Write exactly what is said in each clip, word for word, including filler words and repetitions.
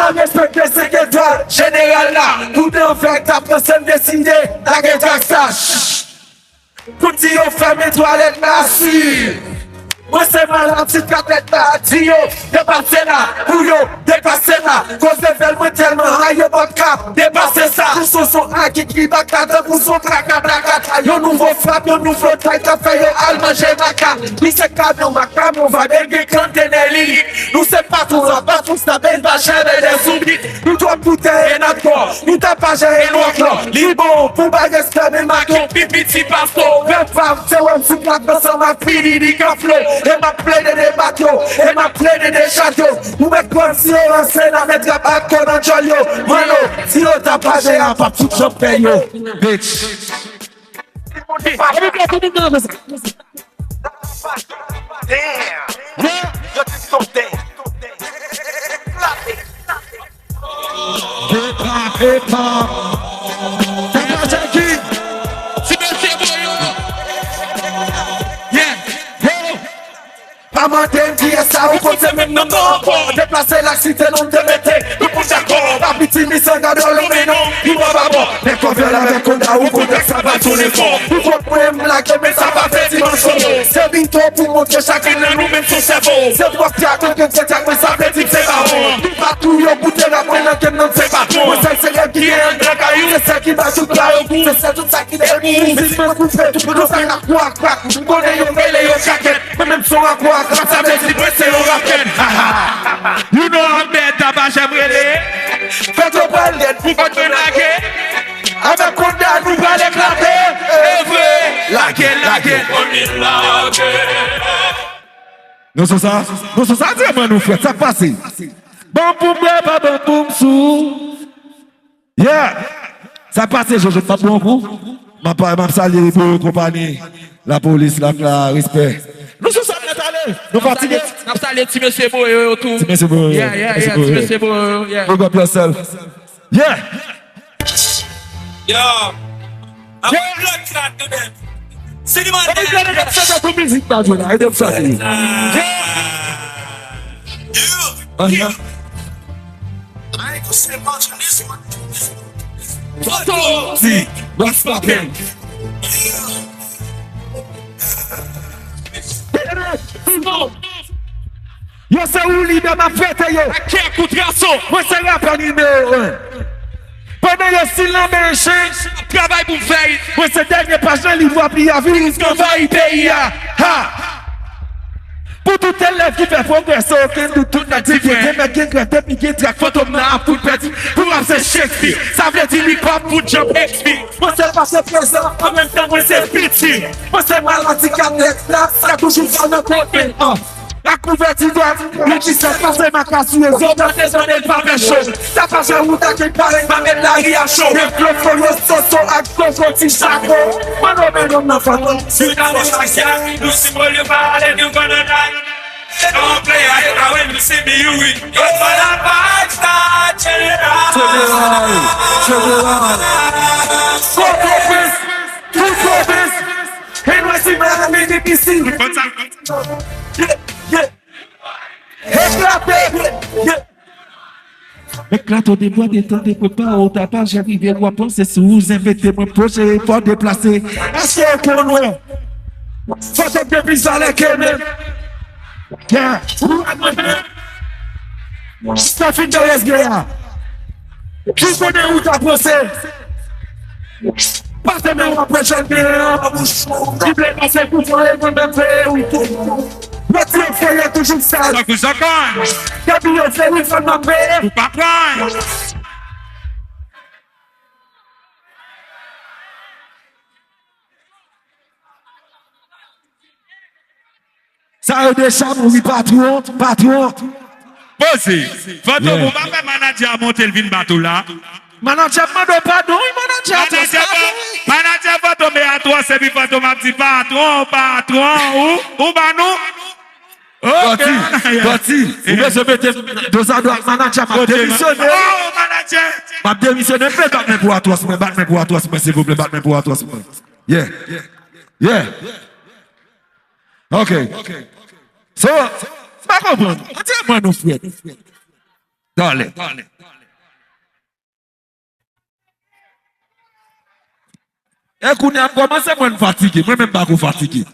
An respekte senk etwal jeneral la. Kout anfè k ap pran san deside lage trak sa. Pou di yo fèmen twalèt la si. Mwen se maladi katèt la. Di yo depase la. Pou yo depase la. Koze fèl mwen tèlman hay yo p ap ka depase sa. Pou son son a ki ki baka tankou son traka plaka. Yon nouvo frap, yon nouvo tay k ap fè yo al manje maka. Li se kamyon maka, yon vaybe gen kantene lirik. Nou se patwon a patwon, sa ben pa chèlè de soubi. Nou twòp boutèy e n ap twò, nou tapajè e nou ankò. Li bon pou bay respè, men mak yon pi piti pastò. Rèv pa m, se wè m sou plak ansanm ak P D D ka flo. E m ap plede de bato, e m ap plede de chato. Nou mèt pran si yo ranse, n a mèt rap ak kò nan djòl yo. Mano, si yo tapajè a p ap tout jan pè yo. Bitch. Damn! Yo te sote. Hip hop, hip hop. Sa pa Jackie. Ti mesye Boyo. Yeah. Yo. Pa mande m kiyès sa ou konn se menm non m nan ankò. Deplase la site non m te mete. Tout moun dakò. Pa piti mi san gade w lonmen non. Li bò pa bò. Men kòvèl avèk konda ou konda sa pa tounen fò. Ou kont mwen m lage men sa pa fè dimansyon. Se bito pou montre chak youn nan nou menm sou sèvo. Se twòp tyak mwen gen se tyak mwen sa vle di m se bawon. Nou pa tou yo goute rap mwen nan game nan se patwon. Mwen sèl selèb ki gen anndan kay ou. Se sèl ki bay tout ba yo kou. Se sèl tout sa ki dèmi. Biznis mwen koupe tout nou sa k ap kwak kwak. M konnen yo rele yo kakèt. Mwen menm son akwa akwa sa vle di mwen se yon rakèt. You know I'm bad, Tapajè m rele. Fèt yo pral dèd pou kòt mwen lage. Avèk konda nou pral eklate. E vre. Lage, lage. Nou sou sa? Nou sou sa? Di mwen nou frè, sa k pase? Ban pou mwen, pa ban pou m sou. Yeah! Sa k pase, Jojo? M ap pran yon kou. M ap, m ap salye Boyo konpani. Lapolis, la, la, respè. Nou sou sa nèt ale. Nou fatige. N ap salye ti mesye Boyo yo tou. Ti mesye Boyo yo. Yeah, yeah, yeah, ti mesye Boyo yo, yeah. Big up yourself. Yeah! Yo! An bloodclaat nou menm. Si nou mande. Epi nou ap chante sou mizik pa jwe la, epi nou ap chante. Yeah! Uh-huh. Foto! Si, what's poppin'? Yo se ou lidè m ap fete yo. Ak kè kou traso. Mwen se rapè nimewo en. Pandan yo silanbe chen, ap travay pou m fè it. Mwen se dènye paj nan liv w ap li a, viris k anvayi peyi a. Ha! Pou tout elèv ki fè pwogrese, okenn dout, tout nèg diferan. Demen gen grèv depi gen trak, fantom nan ap fout pèdi. Pou rap se Shakespeare, sa vle di li pa fout janm ekspire. Mwen se pase prezan, an menm tan mwen se fiti. Mwen se maladi katèt la, sa toujou fò nan kote an. Ak kouvèti dwèt, li di sèl pase makasiye zòt an sezon de pa fè cho. Sa pa jan ou ta ki pale pa met lari a cho. Gen gwo fo yo soso ak gwo fo ti chako. Mano men nonm nan fantom. Si w ta wè Masyal, nou si Boyo pa ale nou konnen la. Don't play a it, I win to see me you win. Yo pa la pa extra general. General, general. Foto pis, foto pis. N Y C Miami D P C. Konn sa, konn sa. Yeah, yeah. Eklate. Yeah. Eklate de bwa de tan de prepa ou ta pa jan rive w ap panse sou ou zen mete mwen pwoche fò deplase. Èske w konn wè? Fò te gen vizalè ke men. Yeah. Ou ak mwen men. Jis nan fin de rès gen a. Ki konnen ou ta panse? Pase men w ap pran jèn men an bouch. Ki vle pase pou fò e mwen menm veye ou tou. Mwen di yo fè yo toujou sal. Tankou Zòkòn. Depi yo fè wi fann m ap veye. Ou pa pran. Sa yo deja mouri patwon, patwon. Poze. Fantom, yeah, ou pa fè manadjè a monte l vin bat ou la. Manadjè ap mande w padon, wi, manadjè Atwòs, padon, wi. Manadjè Fantom e Atwòs, epi Fantom ap di, patwon, patwon, ou, ou ba nou. Ok. Dòti, Dòti, ou bezwen mete dozadò ak manadjè, m ap demisyone. Oh, manadjè. M ap demisyone, m vle bat men pou Atwòs, mwen, bat men pou Atwòs, mwen, silvouplè, bat men pou Atwòs, mwen. Yeah. Yeah. Ok. So, m pa konprann. An di mwen nou frèt. Talè. E kounye a m kòmanse mwen fatige. Mwen menm pa ko fatige.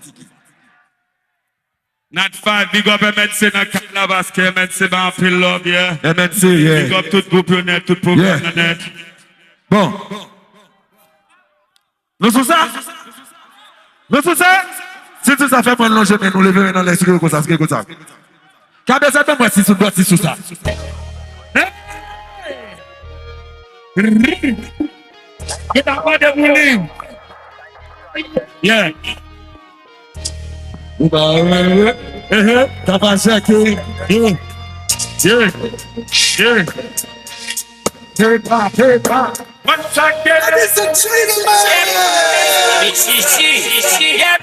Nat five, big up M N C nan kay la, paske M N C ba anpil love, yeah. M N C, yeah. Big up tout gwoup yo nèt, tout pwogram yo nèt. Bon. Nou sou sa? Nou sou sa? Si sou sa, fè mwen lonje men nou, leve men nan lè, si konsa, si konsa. Kabezè ban mwen si sou dwat, si sou sa. Hey! Yo ta mande pou li. Yeah. Ou pa wè, wè. Ehe. Tapa chèke. Yeah. Yeah. Yeah. Pepa, pepa. Once again. Ladies and gentlemen. Yep.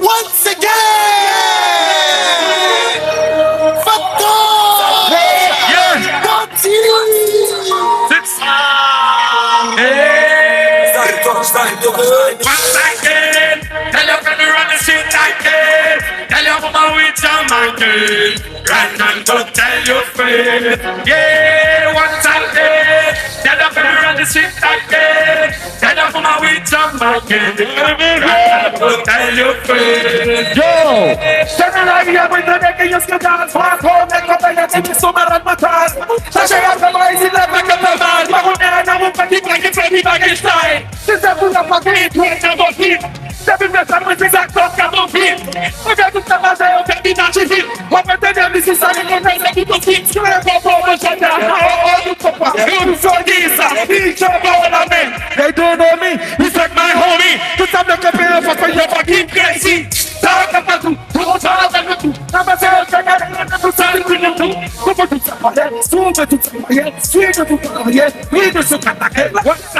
Once again. Fantom. Yeah. Six. Hey. Once again, tell your friend to run the street again. Tell your mama we Jamaican. Run and go tell your friend. Yeah, once again, tell your friend run the street again. Tell your mama we Jamaican. Run and go tell your friend. Yo, se nan lari a mwen tande ke yon skandal. Fwa ko men konpè yon ti sou malad mantal. Chache yon fè mwen isi lè pa ke fè mal. Pa konnen nan moun pa ki pa ki fè li pa ki style. Si se pou la pa ki fè nan bòkit. Depi m desann mwen se sa k fè m ka bòkit. Mwen fè tout sa pase yo fè ki nan chifit. Mwen fè tande misi sa li konnen se ki tou fit. Sou le popo mwen chante a. Oh, oh, nou popo. Yo nou so di sa. Li chante la men. They don't know me. Respect my homie. Tout sa m le kanpe yo fòk fè yo fucking crazy. Sa yo ka fè tou. Tout sa yo ka fè tou. Sa pase yo chante a. Tout sa li konnen tou. Popo tout sa pale. Sou mwen tout sa pale. Sou mwen tout sa pale. Wi, nou sou katake.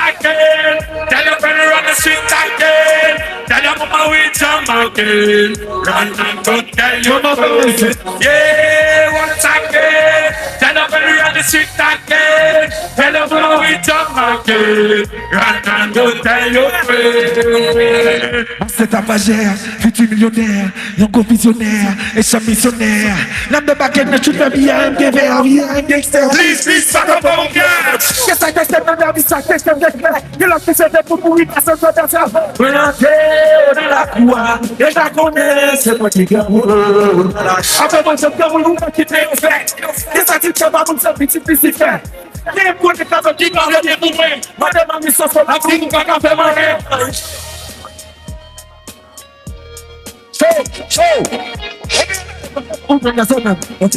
Again. Tell your friend to run the street again. Tell your mama we Jamaican. Run and go tell your friend. Yeah, once again. Tell your friend to run the street again. Tell your mama we Jamaican. Run and go tell your friend. Mwen se tapajè, fiti milyonè. Yon gwo vizyonè, e chan misyonè. N ap debake nan chute fè biyè, M K V a, biyè, M gangster. Please, please, pa konprann mwen. Ke sa ke se nan lavi, sa ke se nan lavi. Gen lòt ki se te pou mouri, pa se sòt sa. Mwen antre nan lakou a, e ta konnen se mwen ki granmoun. Apre mwen, se granmoun ou mwen ki te yo fè. Ke sa ti tchè pa moun se pitit Lisifè. Gen konnen ka ki pale de pou mwen. Mande manmi sòs la pou ou pa ka fè manje. Show, show. Ou pran gason nan, ok?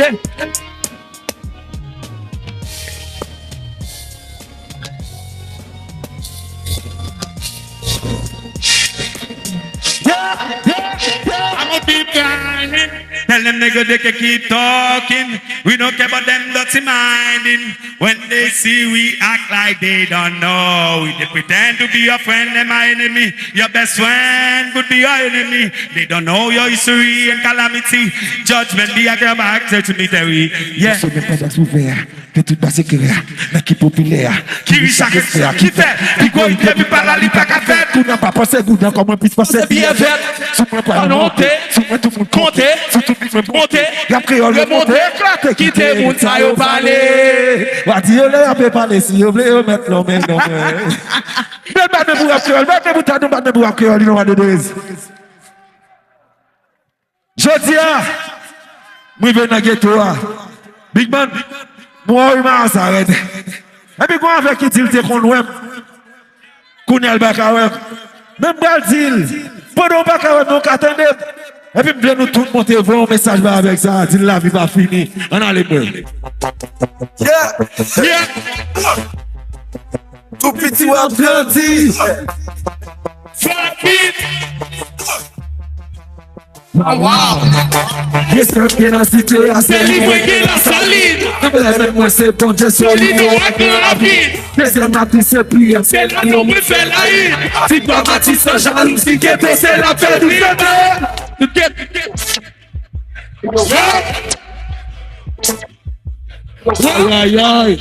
Yeah, yeah, yeah. I'ma be grinding. Tell them nigga they can keep talking. We don't care about them dirty minding. When they see we act like they don't know, we they pretend to be your friend, them my enemy. Your best friend could be your enemy. They don't know your history and calamity. Judgment be at your back, say to me, Terry. Yeah. Mwen se men tandans ouvè, ke tout ba sekrè, nan ki popilè, ki rich ak respè, ki fè, pi gwo ide, pi pa la, li pa ka fèt. Kounye a pa panse goudan, kòman plis panse biyè vèt. Sou mwen pa monte, sou mwen tout moun konte, sou tout bif mwen monte. Rap kreyòl remonte, eklate, kite moun sa yo pale. Wa di yo lè y ap pale, si yo vle yo mèt lonmen, lonmen. Bèl bat men pou rap kreyòl, bat men pou Tadon, bat men pou rap kreyòl, you know what it is. Jodi a, m rive nan geto a. Big Man, m wè w, sa rèd. Epi gon afè ki di l te konn wè m. Kounye a l pa ka wè m. Men m pral di l, pandan w pa ka wè m, ou ka tande m. Epi m vle nou tout monte voye yon mesaj ba avèk sa, di l lavi pa fini. Ann ale, bro. Yeah. Yeah. Tou piti w ap grandi. Fè l vit. Wow. Respè gen nan site a, se li mwen gen la solid. Anlè men mwen se Bondye solid, nou ak gran rapid. Dezyèm matris se priyè, se la nou mwen fè layi. Ti pa mati san jalouzi, geto se la fè nou fete. Nou get, nou get. Ayayay.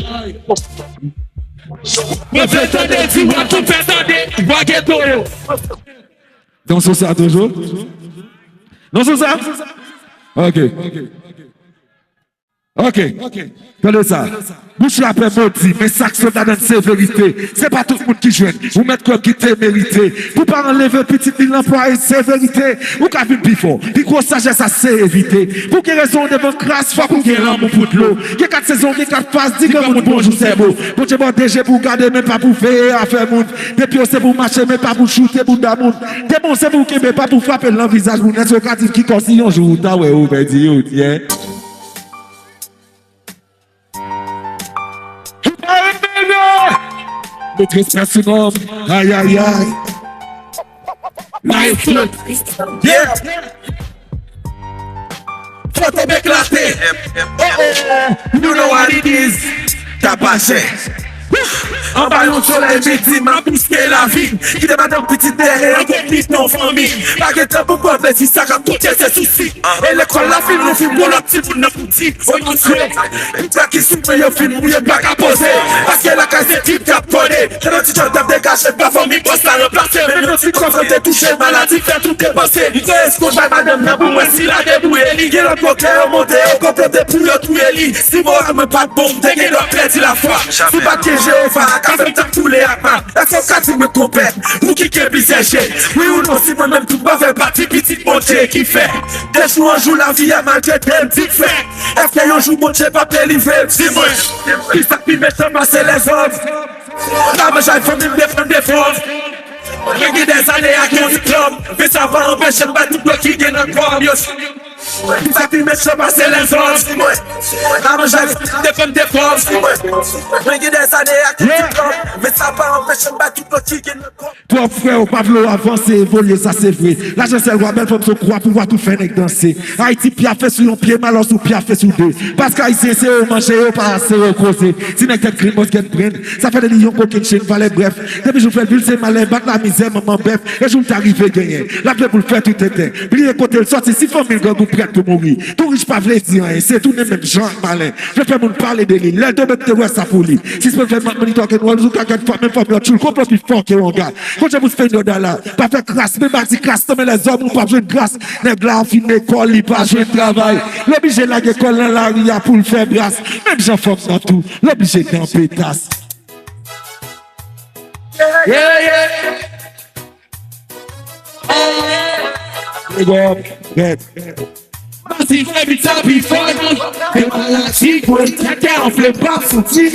Mwen fè tande di w ap tou fè tande vwa geto yo. Nou sou sa toujou? Nou sou sa? Ok. Ok. Tande sa. Bouch rapè modi, men sa k sot ladan l se verite. Se pa tout moun ki jwenn. Ou mèt kwè ki te merite. Pou paran leve pitit li l anplwaye, se verite. Ou ka vin pi fò. Pi gwo sajès a se evite. Pou gen rezon devan kras, fòk ou gen lanmou pou dlo. Gen kat sezon, gen kat faz, di granmoun bonjou sèbo. Bondye ba w de je pou w gade, men pa pou veye afè moun. De pye w se pou w mache, men pa pou w choute bounda moun. De men w se pou w kenbe, pa pou w frape l nan vizaj moun. Èske w ka di m ki kò si yon jou ou ta wè ou pèdi yo, ou di, en? Ou pa renmen non. Met respè sou non m. Ay, ay, ay. Maestro. Yeah. Fò tonbe eklate. Oh, oh, oh. You know what it is. Tapache. Anba yon solèy midi, m ap riske lavi m. Kite madanm, pitit dèyè, an konplis nan fanmi. Pa gen tan pou pran plezi, sa k ap tout se sousi. E lekòl la fin, nou fin bon lòt timoun nan fouti. Oyon swe, pita ki sou mwen yo fin mouye, pa ka poze. Paske lakay se trip k ap kole. Tande ti jan t ap degaje, pa fanmi bòs la ranplase. Menm yon ti kòf te touche, maladi fè tout depanse. Li te eskonn bay madanm nan pou wè si l a debouye li. Gen lòt bò kè yo monte, yo konplote pou yo touye li. Si moral mwen pa t bon, m te gen dwa pèdi lafwa. Si pa t gen Jewova, ka fè m t ap boule ak ma. Èske w ka di mwen konpè, ou ki gen plizyè je? Wi ou non, si mwen menm tou m pa fè pati pitit Bondye ki fè. De jou an jou lavi a maltrete m, di fè. Èske yon jou Bondye p ap delivre m? Di mwen, kisa k pi mechan pase lèzòm? Lamanjay fanmi m defann defòm. Mwen gen dèzane ak yon diplòm, men sa pa anpeche m bay tout dlo ki gen nan kò m yo. Kisa pi mechan pase lèzòm? Di mwen, lamanjay fanmi m defann defòm. Mwen gen dèzane ak yon diplòm, men sa pa anpeche m bay tout dlo ki gen nan kò m. Twòp frè, ou pa vle w avanse, evolye, sa se vre. Lajan sèl wa, bèl fanm sou kwa, pouvwa tou fè nèg danse. Ayiti pyafe sou yon pye, malò sou pyafe sou de. Paske ayisyen se yo manje, yo pa se yo koze. Ti nèg tèt grenn, bòs gèt brenn. Sa fè de li yon kokenn chenn, valè brèf. Depi jou l fè l vil, se malè, bat la mizè, manman bèf. E jou l ta rive genyen, l ap gen pou l fè tout tenten. Bliye kote l sòti, si fanmi l grangou prèt pou mouri. Tou rich pa vle di anyen, se tounen menm jan ak malen. Vle fè moun pale de li, lè l tonbe m te wè sa pou li. Sispann fè mak money talking world, ou ka gad fwa, menm fwa m yo tchoul, konplo pi fò ke yon gad. Konn jan pou spend yon dala, pa fè kras, men pa di kras, nan men lèzòm ou p ap jwenn gras. Nèg la fin lekòl, li pa jwenn travay. L oblije lage kò l nan lari a pou l fè bras. Menm jan fanm nan tou, l oblije nan petas. Yeah, yeah. Big up, big. Masi fè bit sa pi fò non. Fè maladi kwen tèt kè anfle pa santi.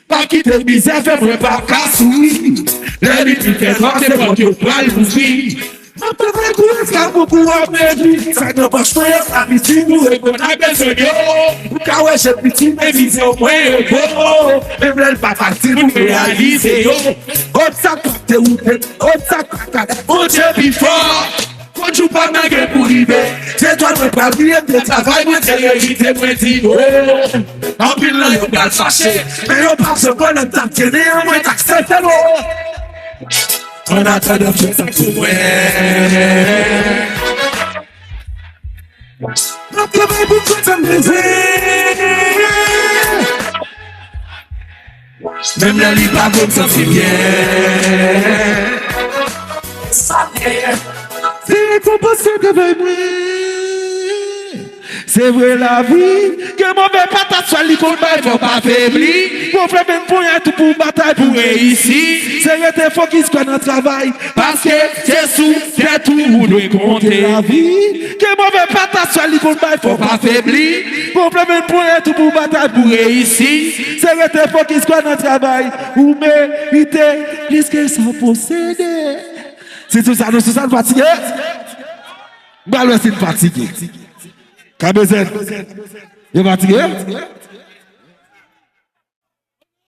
Pa kite mizè fè mwen pa ka souri. Lè li fin fè nwa se pòt yo pral louvri. M ap travay kou esklav pou kou ap pèdi. Sa nan pòch mwen yo abitid nou rekonèt bezwen yo. Ou ka wè je piti men vizyon mwen yo gwo. Menm lè l pa fasil pou m reyalize yo. Obstak pa dewoute, obstak pa ka. Bondye pi fò. Konjou pa m nan gen pou rive. Zetwal mwen pral briye, m te travay, mwen te reyite, mwen di o. Anpil nan yo pral fache, men yo pa janm konnen m t ap trennen an, mwen t aksepte l o. An atandan, m fè sa pou mwen. M ap travay pou tout sa m bezwen. Menm lè li pa bon, m santi byen. Sa byen. Se rekonpanse travay mwen. Se vre lavi gen move patat, swa li konn bay fò pa febli. Gonfle menm ponyèt ou pou batay pou reyisi. Se rete fokis kwè nan travay. Paske se sou tèt ou ou dwe konte. Lavi gen move patat, swa li konn bay fò pa febli. Gonfle menm ponyèt ou pou batay pou reyisi. Se rete fokis kwè nan travay. Ou merite plis ke sa posede. Se sou sa, nou sou sa, nou fatige. M pral wè si n fatige. Ka bezwen. Yo fatige?